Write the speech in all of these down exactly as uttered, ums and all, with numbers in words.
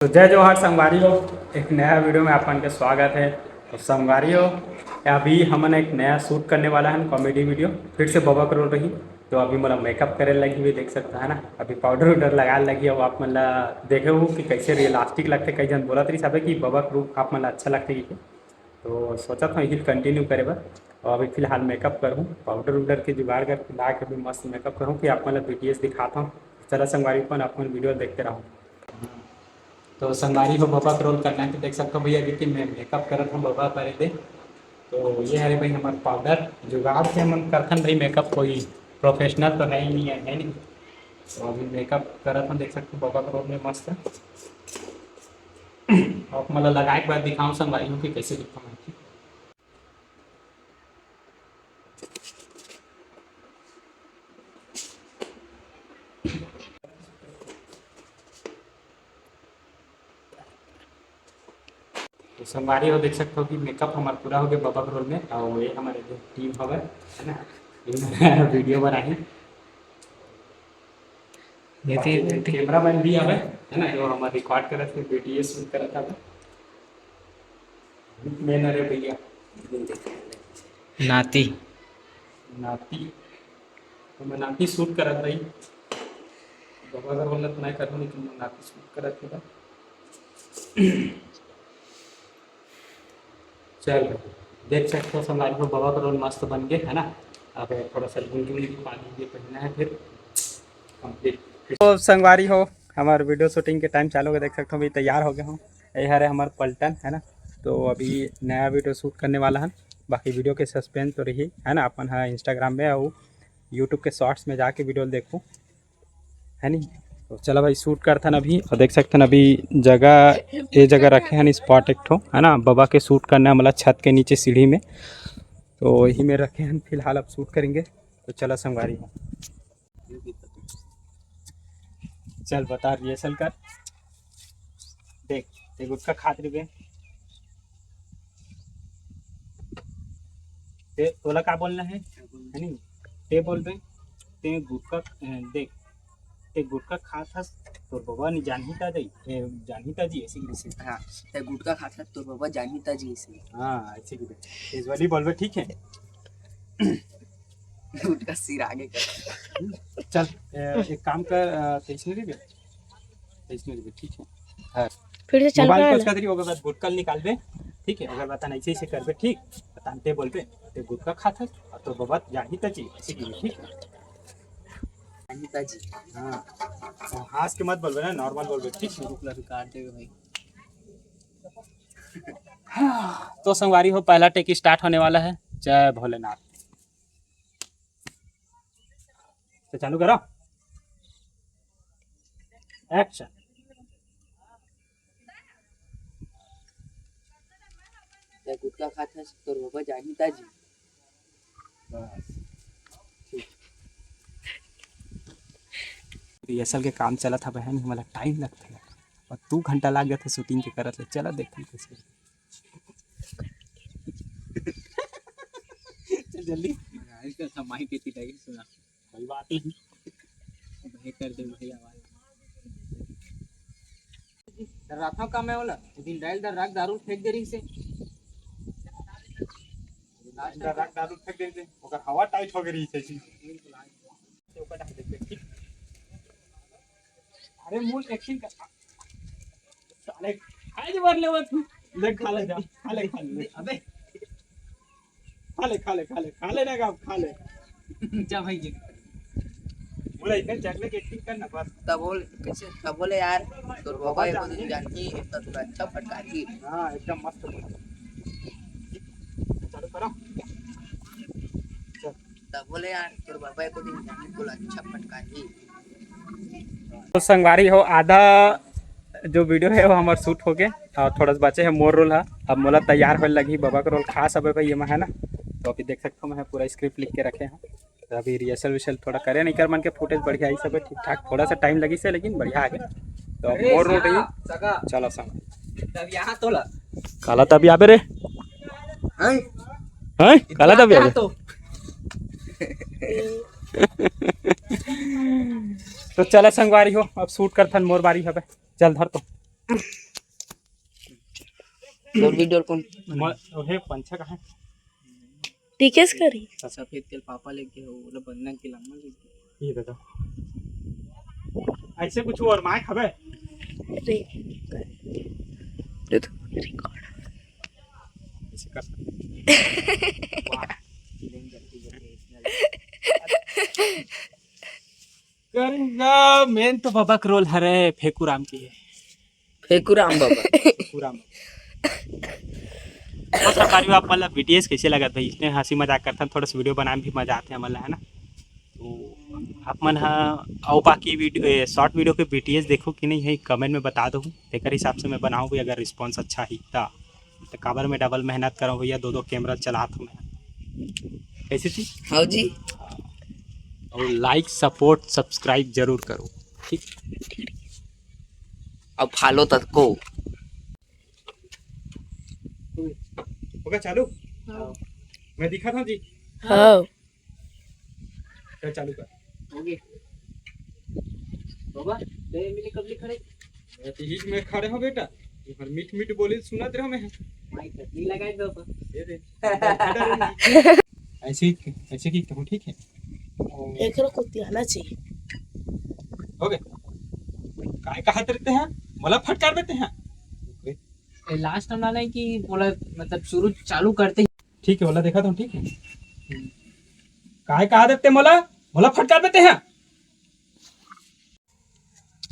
तो जय जोहार संगवारी हो, एक नया वीडियो में आप मन के स्वागत है। तो संगवारी हो, अभी हमन एक नया शूट करने वाला है, कॉमेडी वीडियो, फिर से बबा के रोल रही। तो अभी मोला मेकअप करे लगी भी, देख सकता है ना, अभी पाउडर उडर लगा लगी। अब आप मन ला देखे हो कि कैसे रियलिस्टिक लगते, कई जन बोलत रही सबे कि बबा के रूप आप मन ला अच्छा लगते कि। तो सोचत हूँ हिल कंटिन्यू करे बर। और अभी फिलहाल मेकअप करहूँ, पाउडर उडर के जुगाड़ करके ला के अभी मस्त मेकअप करहूँ कि आप मन ला बीटीएस दिखाता हूँ। चला संगवारी अपन अपन वीडियो देखते रहूँ। तो संगवारी हो, बबा के रोल करना है तो देख सकते हो भैया, अभी कि मैं मेकअप करत हूँ बबा करे दे। तो ये हरे भाई हमार पाउडर जुगाड़ से हमन करथन भाई मेकअप, कोई प्रोफेशनल तो है ही नहीं है, है नहीं। तो अभी मेकअप करत हूँ, देख सकते हो बबा के रोल में मस्त। और मतलब लगाए के बाद दिखाऊँ संगवारी हो कि कैसे दिखता हूँ। तो संगवारी हो, देख सकते हो कि मेकअप हमार पूरा हो गया बबा के रोल में। और ये हमारे जो टीम हवे, है ना, वीडियो बनाही। ये बाकी कैमरामैन भी हवे, है ना, जो हमार रिकॉर्ड करत है, वीडियो शूट करत हवे। मेन अरे भैया, नाती। नाती। तो मैं नाती शूट करत रही। बबा अगर बोलत मैं करूँ, लेकिन मैं नाती शूट करत रही। चल भाई, देख सकते हो संगवारी हो, बबा का रोल मस्त बन गए, है ना। अब थोड़ा सा गुंगी उंगी पानी ये पहनना है, फिर कंप्लीट। तो संगवारी हो, हमार वीडियो शूटिंग के टाइम चालू हो गया, देख सकते हो अभी तैयार हो गया हूँ। ये हरे हमार पलटन, है ना। तो अभी नया वीडियो शूट करने वाला है, बाकी वीडियो के सस्पेंस तो रही, है ना। अपन हाँ इंस्टाग्राम में और यूट्यूब के शॉर्ट्स में जाके वीडियो देखो, है नी। तो चला भाई, शूट करथन अभी। और देख सकथन अभी जगह, ये जगह रखे हन स्पॉट एक ठो, है ना, बबा के शूट करना है, मतलब छत के नीचे सीढ़ी में। तो यही में रखे हन फिलहाल, अब शूट करेंगे। तो चला संगवारी हो, चल बता, रिहर्सल कर। देख, ते गुटखा खात रहिबे, ते तोला का बोलना है, है नी? ते बोलबे, ते गुटखा, अ, देख, ते गुटखा खात हस, तोर बबा नी जानही ता दई, ए, जानही ता जी, ऐसे की ऐसे। हाँ, ते गुटखा खात हस, तोर बबा जानही ता जी, ऐसे। हाँ, ऐसे की। इस वाली बोलबे, ठीक है? गुटखा सिर आगे कर। चल, ए, एक काम कर, अ, कैसे नहीं देबे? कैसे नहीं देबे, ठीक है? हाँ। फिर से चालू मोबाइल कर को ले। इसका तरी, ओकर बाद गुटखा निकालबे, ठीक है? ओकर बाद ऐसे ऐसे करबे, ठीक? बतानते बोलबे, ते गुटखा खात है, और तो बबा जाही ता जी, ऐसे की, ठीक है? जाही ता जी। हाँ। और हंस के मत बोलबे ना, नॉर्मल बोलबे, ठीक है? रुक ला, रिकॉर्ड देबे भाई। तो संगवारी हो, पहला टेक स्टार्ट होने वाला है। जय भोलेनाथ। तो चालू करो, एक्शन। ते गुटखा खात हस, तोर बबा जानी ताजी। बस, ठीक। रिहर्सल के काम चलत हवे, है नी, हमला टाइम लगथे यार। और दू घंटा लाग जाथे शूटिंग के करत ले। चला देखथन कैसे। चल जल्दी। इसका सब माइक के चिल्लाई सुना। कोई बात नहीं। भाई कर दे भाई आवाज। डराथव का मैं ओला? वो दिन डायल डर राख दारू फेंक दे रही से। लास्ट डर राख दारू फेंक दे रही से। ओकर हवा टाइट हो गई रही से। अरे मूल एक्टिंग कर। साले खाए जे भर ले वो तू। ले खा ले जा। खा ले, खा ले। अबे। खा ले, खा ले, खा ले। खा ले ना का, खा ले। जा भाई जी। बोला इधर चकले की एक्टिंग कर ना बस। तब बोल, कैसे, तब बोले यार, तोर बाबा एको दिन जानही, इतना तोला अच्छा फटकारही। हाँ, एकदम मस्त बोल। चालू करो। चल। तब बोले यार, तोर बाबा एको दिन जानही, तोला अच्छा फटकारही। तो संगवारी हो, आधा जो वीडियो है वो हमार शूट हो गए और थोड़ा सा बचे है मोर रोल है। अब मोला तैयार होए लगी, बाबा का रोल खास हवे भाई ये में है ना। तो अभी देख सकते हो मैं पूरा स्क्रिप्ट लिख के रखे हैं। तो अभी रिहर्सल विहर्सल थोड़ा करे नहीं कर मन के, फुटेज बढ़िया ही सब है ठीक ठाक, थोड़ा सा टाइम लगी से लेकिन बढ़िया आ गया। तो अब अरे मोर रोल रही। सगा। चलो संग। तब यहाँ तोला। काला तब यहाँ पे रे। हैं? हैं? काला तब यहाँ यहाँ पे। तो। तो चला संगवारी हो, अब शूट करथन, मोर बारी हवे। चल धर तो। और वीडियो कौन? म-, ओहे पंछा कहाँ है? टीकेस करी। सफेद के पापा लेके हो, ओला बंधन के लाना लेके। ये दादा। ऐसे कुछ और माय खाबे? रे। दे दो, रिकॉर्ड। ऐसे कर। वाह। करेगा, मेन तो बाबा के रोल हरे, फेकू राम की है। फेकू राम बाबा। फेकू राम। तो संगवारी हो, आप मन ला बीटीएस कैसे लगत भाई? इतने हंसी मजाक करथन, थोड़ा सा वीडियो बनाए में भी मजा आथे हमन ला, है ना? तो आप मन हा, अउ बाकी वीडियो, ए, शॉर्ट वीडियो के बीटीएस देखो कि नहीं है, कमेंट में बता दो, तेकर हिसाब से मैं बनाऊँ भी, अगर रिस्पॉन्स अच्छा ही ता। तो काबर में डबल मेहनत करूँ भैया, दो दो कैमरा चलात हूँ मैं। कैसे थी? हाँ जी। और लाइक, सपोर्ट, सब्सक्राइब जरूर करो, ठीक? अब फॉलो तक को। हो गया चालू? हाँ। मैं दिखा था जी। हाँ। चल चालू कर। हो गया। बाबा, तेरे मिले कब लिखा रे? मैं तो यही में खड़े हो बेटा। तुम्हार मीठ मीठ बोली सुनत रहो मैं। माई चटनी लगाए दो तो। ये दे। ऐसे ही, ऐसे की कहूँ, ठीक है? एकरो कुतियाना चाहिए। हो गए। काय कहा देते हैं? मला फटकार देते हैं। ए, लास्ट हम लाना है कि बोला, मतलब, शुरू चालू करते ही। ठीक है, बोला, देखा तुम, ठीक है। काय कहा देते मला? मला फटकार देते हैं।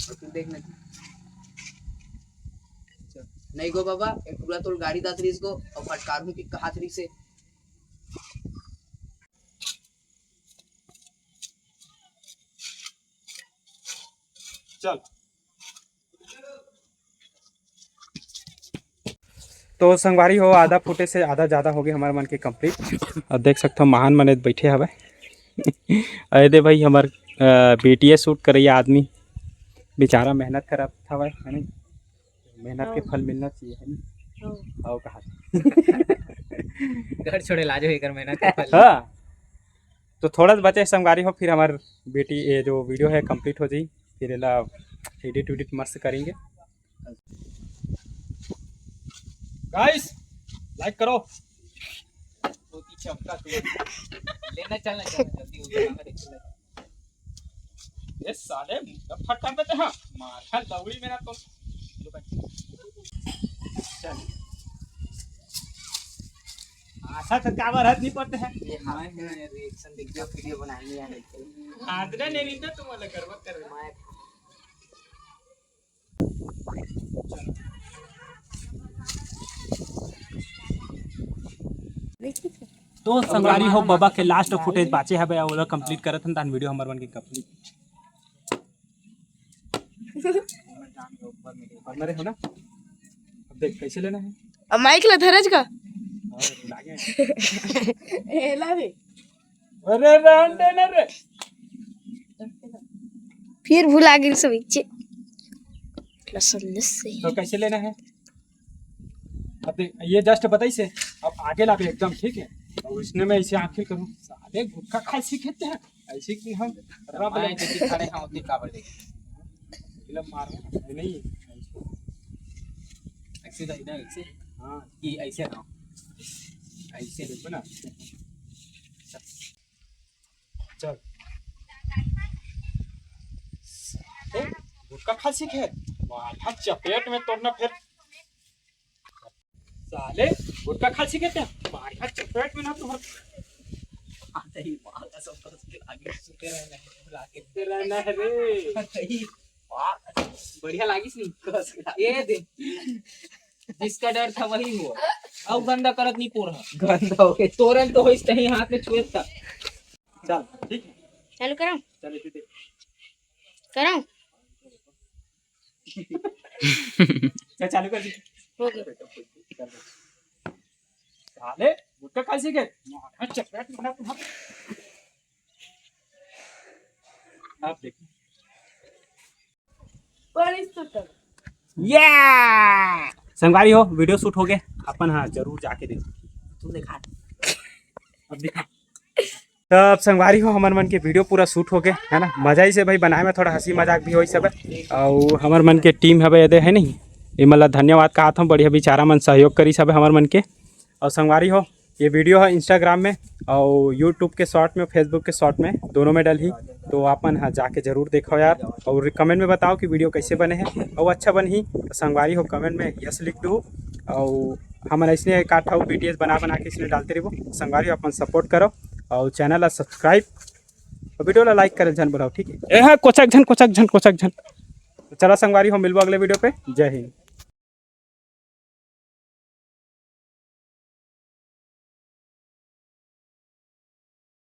और तू देख ना। नहीं गो बाबा, एक पूरा तोर गाड़ी दात रहीस गो, और फटकार हूँ कि कहात रहीस से। चल। तो संगवारी हो, आधा फुटे से आधा ज़्यादा हो गए हमारे मन के कंप्लीट। अब देख सकते हो, महान मने बैठे हवे। अरे दे भाई, हमार, अ, बीटीएस शूट करैया आदमी बेचारा मेहनत करत हवे, है नहीं? मेहनत के हाँ। फल मिलना चाहिए, है नहीं? हाँ। आओ कहा। घर छोड़े लाजो एकर मेहनत के फल। हाँ। तो थोड़ा सा बचे संगवारी हो, फिर हमार बीटी, ये जो वीडियो है कंप्लीट हो जाई, फिर एला एडिट वेडिट मस्त करेंगे। गाइस, लाइक करो। धोती चमका तू। लेना चलना चलना जल्दी हो गया। ये साले मुंडा फटका देते हैं। मार खा लौड़ी मेरा तो। चल। आशा तो काबर हाथ नहीं पड़ते हैं। ये हाथ में रिएक्शन देख के वीडियो बनानी है। हाथ ने नहीं रहते तुम वाला करवत कर। मैं तो संगवारी हो, बाबा के लास्ट फुटेज बाचे हवे, ओला कंप्लीट करत हन, तान वीडियो हमर मन के कंप्लीट। और मेरे हो ना, अब देख कैसे लेना है। अब माइक ला धरज का। और लागे। एला भी। अरे रहन दे ना रे। फिर भुला गेल सब इच्छे। लसन लस्सी। तो कैसे लेना है? अब देख, ये जस्ट बताई से, अब आगे लाबे एकदम, ठीक है? और इसने मैं इसे आंखें करूँ, साले गुटखा खाए सीखे थे, ऐसे कि हम रब मैं लेंगे। जैसे खड़े हैं, उतनी काबर लेंगे। इला मारो, नहीं। ऐसे तो इधर, ऐसे। हाँ। कि ऐसे ना। ऐसे देखो ना। चल। ए, गुटखा खा सीखे? माथा चपेट में तोड़ना फिर। साले, गुटखा खा सीखे थे? माथा चपेट में ना तुम्हारा। आते ही मार का सब तरह से आगे सुते रहना है, बुला के। सुते रहना है रे। आते ही मार। बढ़िया लागिस नहीं? कस के लागिस। ये दे। जिसका डर था वही हुआ। अब गंदा करत नहीं पोर है। गंदा हो गया। तोरन तो होइस कहीं हाथ में छुए था। चल, ठीक है। चालू करो। चल, इसे दे। करो। चल, चालू कर दे। हो गया। साले, गुटखा खा सीखे? मारा चपेट में ना तुम्हारा। आप देखो। बड़ी सुंदर। या! संगवारी हो, वीडियो शूट हो गए। अपन हाँ, जरूर जाके देखो। तू दिखा। अब दिखा। तब संगवारी हो, हमर मन के वीडियो पूरा शूट हो गए, है ना? मजा ही से भाई बनाए में थोड़ा हंसी मजाक भी होई सब। और हमर मन के टीम हवे एदे, है नहीं? एमन ला धन्यवाद कहत हूँ, बढ़िया बिचारा मन सहयोग करिस हवे हमर मन के। और संगवारी हो, ये वीडियो है Instagram में और YouTube के शॉर्ट में, Facebook के शॉर्ट में, दोनों में डलही। तो आप मन ह जाके जरूर देखो यार, और कमेंट में बताओ कि वीडियो कैसे बने हैं। और अच्छा बनही तो संगवारी हो, कमेंट में यस लिख दू। और हमन ऐसने एक आठ वीडियोस बना बना के इसने डालते रहिबो। संगवारी हो, अपन सपोर्ट करो और चैनल ला सब्सक्राइब और वीडियो ला लाइक करे झन भुलाओ, ठीक है? ए हा, कोचक झन, कोचक झन, कोचक झन। तो चला संगवारी हो, मिलबो अगले वीडियो पे। जय हिंद।